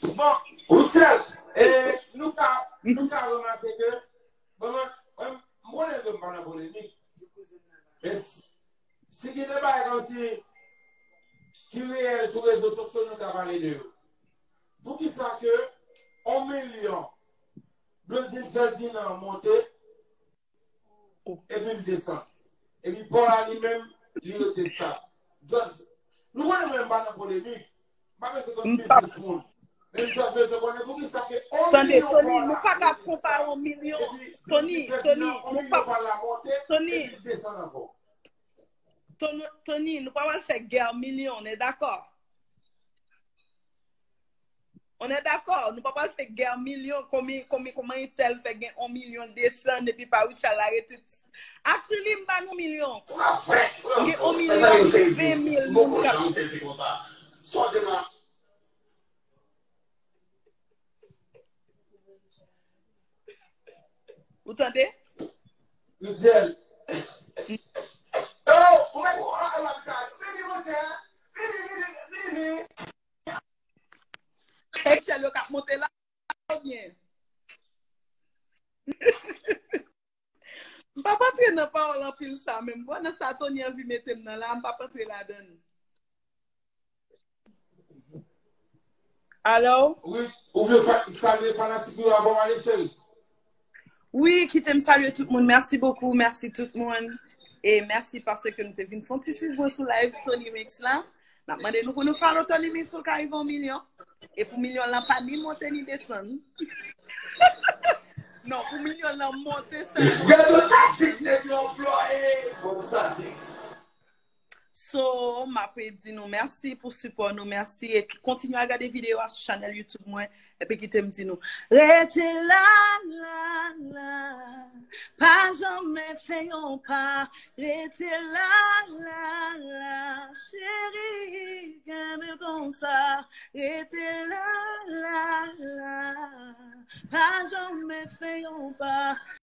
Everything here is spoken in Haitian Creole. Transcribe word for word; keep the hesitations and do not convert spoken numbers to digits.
Bon, Roussel, e, nou ka, nou ka remake ke, bon, mwen, mwen, m konnen ke m pa nan polemik. Men, si gen de bagay kòmsi ki reyèl sou rezo sosyo, nou ka pale de yo. Poukisa ke yon milyon Blondine Ferdinand monte, epi l desann? Epi Paul la li menm, li rete stab. Just, nou konnen mwen m pa nan polemik. M pa bezwen konn biznis moun. Men m just bezwen konnen poukisa ke yon milyon Paul la monte, epi Blondine Ferdinand, yon milyon Paul la monte, epi l desann ankò. Tony, Tony, nou pa pral fè gè milyon, on est d'accord? On est d'accord, nou pa pral fè gè milyon, konbyen, konbyen, kòman entèl fè gen yon milyon desann epi pa Richard la rete. Actually, m pa nan milyon ankò. M gen yon milyon ven mil moun k ap. Ou tande? Rizèl. Yo, ou mèt ou a la sa. Vini, monchè. Vini, vini, vini. Echèl yo k ap monte la, oubyen? M p ap antre nan pawòl anpil sa menm. Bon, nan sa Tony anvi mete m nan la, m p ap antre ladan l. Alo? Wi, ou vle fa- salye fanatik yo avan w ale, cheri? Wi, kite m salye tout moun. Mèsi bokou, mèsi tout moun. E mèsi paske nou te vin fè yon ti swiv mwen sou live Tony Mix la. N ap mande nou pou nou follow Tony Mix pou l ka rive yon milyon. E pou milyon lan pa ni monte ni desann. Non, pou milyon lan monte sèlman. Gade taktik nèg yo anplwaye. Bon, sa se. So, m ap di nou mèsi pou sipò nou, mèsi. E kontinye a gade videyo a sou chanèl YouTube mwen. Epi kite m di nou, rete la, la, la. Pa janmen fè yon pa. Rete la, la, la. Cheri, kenbe konsa. Rete la, la, la. Pa janmen fè yon pa.